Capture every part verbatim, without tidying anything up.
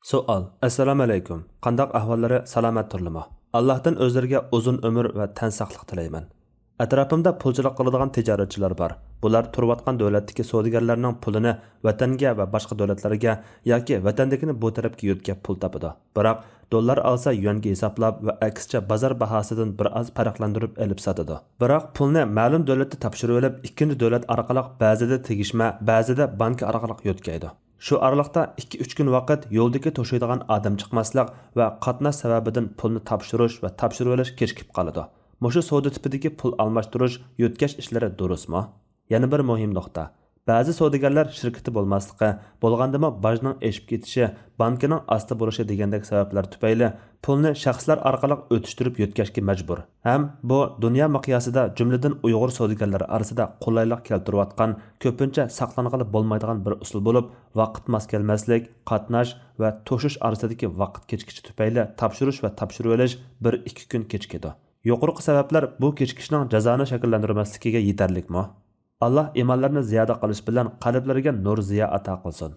سوئال. ئەسسالامۇئەلەيكۇم. قانداق ئەھۋاللىرى؟ سالامەتتۇرلىما؟ ئاللاھتىن ئۆزلىرىگە ئۇزۇن ئۆمۈر ۋە تەن ساقلىق تىلەيمەن. ئەتراپىمدا پۇلچىلىق قىلىدىغان تىجارەتچىلەر بار. بۇلار تۇرۇۋاتقان دۆلەتتىكى سودىگەرلەرنىڭ پۇلىنى ۋەتەنگە ۋە باشقا دۆلەتلەرگە ياكى ۋەتەندىكىنى بۇ تەرەپكە يۆتكەپ پۇل تاپىدۇ. بىراق، دوللار ئالسا يۈەنگە ھېسابلاپ ۋە ئەكسىچە بازار باھاسىدىن بىر ئاز پەرقلەندۈرۈپ ئېلىپ ساتىدۇ. بىراق، پۇلنى مەلۇم دۆلەتتە تاپشۇرۇۋېلىپ، ئىككىنچى دۆلەت ئارقىلىق بەزىدە تېگىشمە، بەزىدە بانكا ئارقىلىق يۆتكەيدۇ. شۇ ئارىلىقتا ئىككى-ئۈچ كۈن ۋاقىت يولدىكى توشۇيدىغان ئادەم چىقماسلىق ۋە قاتناش سەۋەبىدىن پۇلنى تاپشۇرۇش ۋە تاپشۇرۇۋېلىش كېچىكىپ قالىدۇ. مۇشۇ سودا تىپىدىكى پۇل ئالماشتۇرۇش، يۆتكەش ئىشلىرى دۇرۇسمۇ؟ يەنە بىر مۇھىم نۇقتا. بەزى سودىگەرلەر شىركىتى بولماسلىقى، بولغاندىمۇ باجنىڭ ئېشىپ كېتىشى، بانكىنىڭ ئاستا بولۇشى دېگەندەك سەۋەبلەر تۈپەيلى پۇلنى شەخسلەر ئارقىلىق ئۆتۈشتۈرۈپ يۆتكەشكە مەجبۇر. ھەم بۇ دۇنيا مىقياسىدا، جۈملىدىن ئۇيغۇر سودىگەرلىرى ئارىسىدا قولايلىق كەلتۈرۈۋاتقان، كۆپىنچە ساقلانغىلى بولمايدىغان بىر ئۇسۇل بولۇپ، ۋاقىت ماس كەلمەسلىك، قاتناش ۋە توشۇش ئارىسىدىكى ۋاقىت كېچىكىشى تۈپەيلى تاپشۇرۇش ۋە تاپشۇرۇۋېلىش بىر-ئىككى كۈن كېچىكىدۇ. يۇقىرىقى سەۋەبلەر بۇ كېچىكىشنىڭ جازانى شەكىللەندۈرمەسلىكىگە يېتەرلىكمۇ؟ ئاللا ئىمانلىرىنى زىيادە قىلىش بىلەن قەلبلىرىگە نۇر زىيا ئاتا قىلسۇن.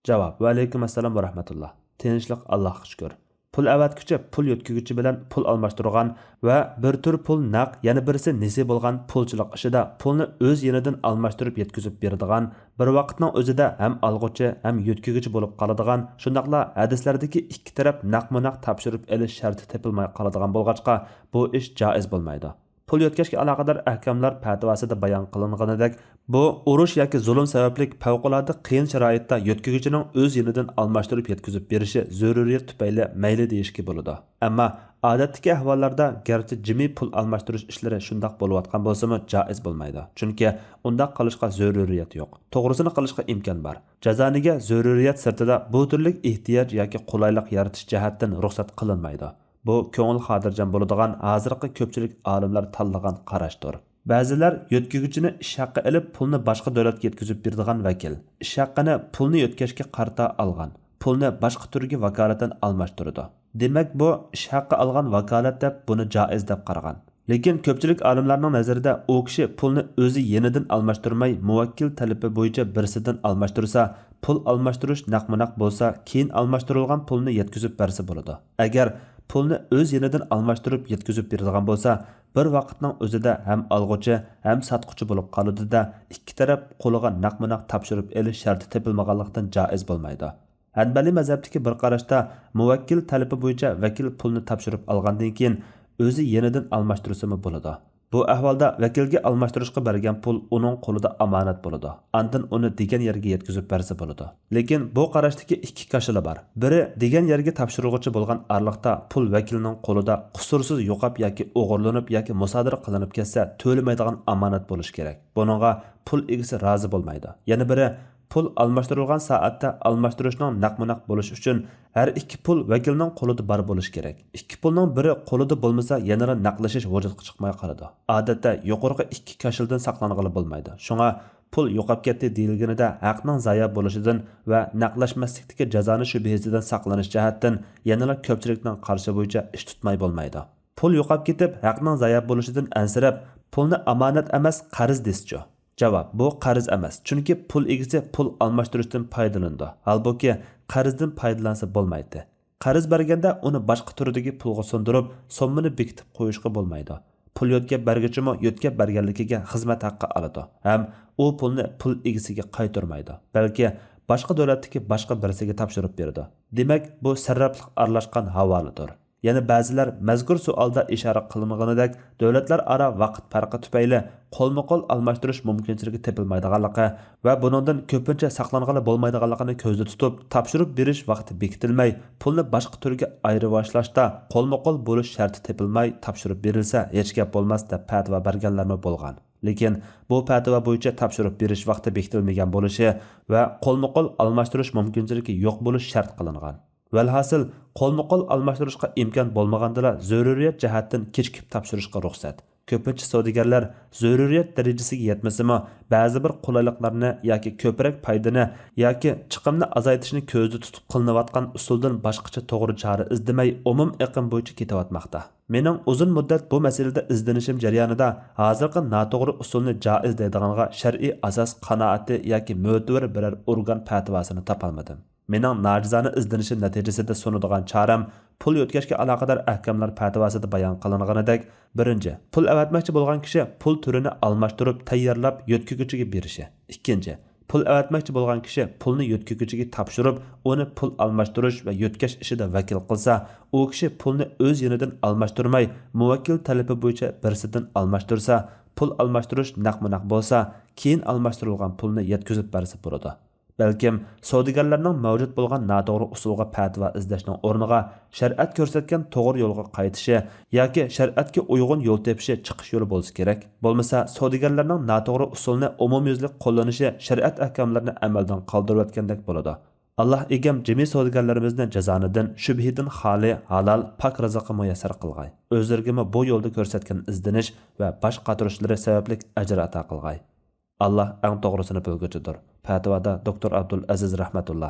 جاۋاب. ۋەئەلەيكۇم ئەسسالام ۋە رەھمەتۇللا. تىنچلىق، ئاللاھقا شۈكۈر. پۇل ئەۋەتكۈچى پۇل يۆتكىگۈچى بىلەن پۇل ئالماشتۇرغان ۋە بىر تۈر پۇل نەق، يەنە بىرسى نېسى بولغان پۇلچىلىق ئىشىدا پۇلنى ئۆز يېنىدىن ئالماشتۇرۇپ يەتكۈزۈپ بېرىدىغان، بىر ۋاقىتنىڭ ئۆزىدە ھەم ئالغۇچى، ھەم يۆتكىگۈچى بولۇپ قالىدىغان، شۇنداقلا ھەدىسلەردىكى ئىككى تەرەپ نەقمۇ نەق تاپشۇرۇپ ئېلىش شەرتى تېپىلماي قالىدىغان بولغاچقا، بۇ ئىش جائىز بولمايدۇ. پۇل يۆتكەشكە ئالاقىدار ئەھكاملار پەتىۋاسىدا بايان قىلىنغىنىدەك، بۇ ئۇرۇش ياكى زۇلۇم سەۋەبلىك پەۋقۇلئاددە قىيىن شارائىتتا يۆتكىگۈچىنىڭ ئۆز يېنىدىن ئالماشتۇرۇپ يەتكۈزۈپ بېرىشى زۆرۈرىيەت تۈپەيلى مەيلى دېيىشكە بولىدۇ. ئەمما ئادەتتىكى ئەھۋاللاردا گەرچە جىمى پۇل ئالماشتۇرۇش ئىشلىرى شۇنداق بولۇۋاتقان بولسىمۇ جائىز بولمايدۇ. چۈنكى ئۇنداق قىلىشقا زۆرۈرىيەت يوق. توغرىسىنى قىلىشقا ئىمكان بار. جازانىگە زۆرۈرىيەت سىرتىدا بۇ تۈرلۈك ئېھتىياج ياكى قولايلىق يارىتىش جەھەتتىن رۇخسەت قىلىنمايدۇ. بۇ كۆڭۈل خاتىرجەم بولىدىغان ھازىرقى كۆپچىلىك ئالىملار تاللىغان قاراشتۇر. بەزىلەر يۆتكىگۈچىنى ئىش ھەققى ئېلىپ، پۇلنى باشقا دۆلەتكە يەتكۈزۈپ بېرىدىغان ۋەكىل، ئىش ھەققىنى پۇلنى يۆتكەشكە قارىتا ئالغان، پۇلنى باشقا تۈرگە ۋاكالىتەن ئالماشتۇرىدۇ. دېمەك، بۇ ئىش ھەققى ئالغان ۋاكالەت دەپ بۇنى جائىز دەپ قارىغان. لېكىن كۆپچىلىك ئالىملارنىڭ نەزىرىدە ئۇ كىشى پۇلنى ئۆزى يېنىدىن ئالماشتۇرماي، مۇۋەككىل تەلىپى بويىچە بىرسىدىن ئالماشتۇرسا، پۇل ئالماشتۇرۇش نەقمۇ نەق بولسا، كېيىن ئالماشتۇرۇلغان پۇلنى يەتكۈزۈپ بەرسە بولىدۇ. ئەگەر پۇلنى ئۆز يېنىدىن ئالماشتۇرۇپ يەتكۈزۈپ بېرىدىغان بولسا، بىر ۋاقىتنىڭ ئۆزىدە ھەم ئالغۇچى، ھەم ساتقۇچى بولۇپ قالىدۇ-دە، ئىككى تەرەپ قولىغا نەقمۇ نەق تاپشۇرۇپ ئېلىش شەرتى تېپىلمىغانلىقتىن جائىز بولمايدۇ. ھەنبەلىي مەزھەپتىكى بىر قاراشتا، مۇۋەككىل تەلىپى بويىچە ۋەكىل پۇلنى تاپشۇرۇپ ئالغاندىن كېيىن، ئۆزى يېنىدىن ئالماشتۇرسىمۇ بولىدۇ. بۇ ئەھۋالدا ۋەكىلگە ئالماشتۇرۇشقا بەرگەن پۇل ئۇنىڭ قولىدا ئامانەت بولىدۇ. ئاندىن ئۇنى دېگەن يەرگە يەتكۈزۈپ بەرسە بولىدۇ. لېكىن بۇ قاراشتىكى ئىككى كاشىلا بار. بىرى، دېگەن يەرگە تاپشۇرغۇچى بولغان ئارىلىقتا پۇل ۋەكىلنىڭ قولىدا قۇسۇرسىز يوقاپ ياكى ئوغرىلىنىپ ياكى مۇسادىرە قىلىنىپ كەتسە، تۆلىمەيدىغان ئامانەت بولۇشى كېرەك. بۇنىڭغا پۇل ئىگىسى رازى بولمايدۇ. يەنە بىرى، پۇل ئالماشتۇرۇلغان سائەتتە ئالماشتۇرۇشنىڭ نەقمۇ نەق بولۇشى ئۈچۈن ھەر ئىككى پۇل ۋەكىلنىڭ قولىدا بار بولۇشى كېرەك. ئىككى پۇلنىڭ بىرى قولىدا بولمىسا، يەنىلا نەقلىشىش ۋۇجۇدقا چىقماي قالىدۇ. ئادەتتە يۇقىرىقى ئىككى كاشىلىدىن ساقلانغىلى بولمايدۇ. شۇڭا پۇل يوقاپ كەتتى دېيىلگىنىدە ھەقنىڭ زايە بولۇشىدىن ۋە نەقلەشمەسلىكتىكى جازانى شۈبھىسىدىن ساقلىنىش جەھەتتىن يەنىلا كۆپچىلىكنىڭ قارىشى بويىچە ئىش تۇتماي بولمايدۇ. پۇل يوقاپ كېتىپ، ھەقنىڭ زايە بولۇشىدىن ئەنسىرەپ، پۇلنى ئامانەت ئەمەس، قەرز دېسىچۇ؟ جاۋاب، بۇ قەرز ئەمەس، چۈنكى پۇل ئىگىسى پۇل ئالماشتۇرۇشتىن پايدىلىنىدۇ، ھالبۇكى، قەرزدىن پايدىلانسا بولمايتتى. قەرز بەرگەندە ئۇنى باشقا تۈردىكى پۇلغا سۇندۇرۇپ، سوممىنى بېكىتىپ قويۇشقا بولمايدۇ. پۇل يۆتكەپ بەرگۈچىمۇ يۆتكەپ بەرگەنلىكىگە خىزمەت ھەققى ئالىدۇ ھەم ئۇ پۇلنى پۇل ئىگىسىگە قايتۇرمايدۇ، بەلكى باشقا دۆلەتتىكى باشقا بىرسىگە تاپشۇرۇپ بېرىدۇ. دېمەك، بۇ سەرراپلىق ئارىلاشقان ھاۋالىدۇر. يەنە بەزىلەر مەزكۇر سوئالدا ئىشارە قىلىنغىنىدەك، دۆلەتلەر ئارا ۋاقىت پەرقى تۈپەيلى قولمۇ قول ئالماشتۇرۇش مۇمكىنچىلىكى تېپىلمايدىغانلىقى ۋە بۇنىڭدىن كۆپىنچە ساقلانغىلى بولمايدىغانلىقىنى كۆزدە تۇتۇپ، تاپشۇرۇپ بېرىش ۋاقتى بېكىتىلمەي، پۇلنى باشقا تۈرگە ئايرىۋاشلاشتا قولمۇ قول بولۇش شەرتى تېپىلماي تاپشۇرۇپ بېرىلسە، ھېچ گەپ بولماس، دەپ پەتىۋا بەرگەنلەرمۇ بولغان. لېكىن بۇ پەتىۋا بويىچە تاپشۇرۇپ بېرىش ۋاقتى بېكىتىلمىگەن بولۇشى ۋە قولمۇ قول ئالماشتۇرۇش مۇمكىنچىلىكى يوق بولۇش شەرت قىلىنغان. ۋەلھاسىل، قولمۇ قول ئالماشتۇرۇشقا ئىمكان بولمىغاندىلا، زۆرۈرىيەت جەھەتتىن كېچىكىپ تاپشۇرۇشقا رۇخسەت. كۆپىنچە سودىگەرلەر زۆرۈرىيەت دەرىجىسىگە يەتمىسىمۇ، بەزى بىر قولايلىقلارنى ياكى كۆپرەك پايدىنى ياكى چىقىمنى ئازايتىشنى كۆزدە تۇتۇپ قىلىنىۋاتقان ئۇسۇلدىن باشقىچە توغرا چارە ئىزدىمەي، ئومۇم ئېقىم بويىچە كېتىۋاتماقتا. مېنىڭ ئۇزۇن مۇددەت بۇ مەسىلىدە ئىزدىنىشىم جەريانىدا ھازىرقى ناتوغرا ئۇسۇلنى جائىز دەيدىغانغا شەرئىي ئاساس، قانائىتى ياكى مۆتىۋەر بىرەر ئورگان پەتىۋاسىنى تاپالمىدىم. مېنىڭ ناجىزانە ئىزدىنىشىم نەتىجىسىدە سۇنىدىغان چارەم پۇل يۆتكەشكە ئالاقىدار ئەھكاملار پەتىۋاسىدا بايان قىلىنغىنىدەك، بىرىنچى، پۇل ئەۋەتمەكچى بولغان كىشى پۇل تۈرىنى ئالماشتۇرۇپ تەييارلاپ يۆتكىگۈچىگە بېرىشى. ئىككىنچى، پۇل ئەۋەتمەكچى بولغان كىشى پۇلنى يۆتكىگۈچىگە تاپشۇرۇپ، ئۇنى پۇل ئالماشتۇرۇش ۋە يۆتكەش ئىشىدا ۋەكىل قىلسا، ئۇ كىشى پۇلنى ئۆز يېنىدىن ئالماشتۇرماي، مۇۋەككىل تەلىپى بويىچە بىرسىدىن ئالماشتۇرسا، پۇل ئالماشتۇرۇش نەقمۇ نەق بولسا، كېيىن ئالماشتۇرۇلغان پۇلنى يەتكۈزۈپ بەرسە بولىدۇ. بەلكىم سودىگەرلەرنىڭ مەۋجۇت بولغان ناتوغرا ئۇسۇلغا پەتىۋا ئىزدەشنىڭ ئورنىغا شەرىئەت كۆرسەتكەن توغرا يولغا قايتىشى ياكى شەرىئەتكە ئۇيغۇن يول تېپىشى چىقىش يولى بولسا كېرەك. بولمىسا سودىگەرلەرنىڭ ناتوغرا ئۇسۇلنى ئومۇميۈزلۈك قوللىنىشى شەرىئەت ئەھكاملىرىنى ئەمەلدىن قالدۇرۇۋەتكەندەك بولىدۇ. ئاللا ئىگەم جىمى سودىگەرلىرىمىزنى جازانىدىن، شۈبھىدىن خالىي، ھالال، پاك رىزىققا مۇيەسسەر قىلغاي. ئۆزلىرىگىمۇ بۇ يولدا كۆرسەتكەن ئىزدىنىش ۋە باش قاتۇرۇشلىرى سەۋەبلىك ئەجىر ئاتا قىلغاي. ئاللا ئەڭ توغرىسىنى بىلگۈچىدۇر. پەتىۋادا دوكتور ئابدۇل ئەزىز رەھمەتۇللا.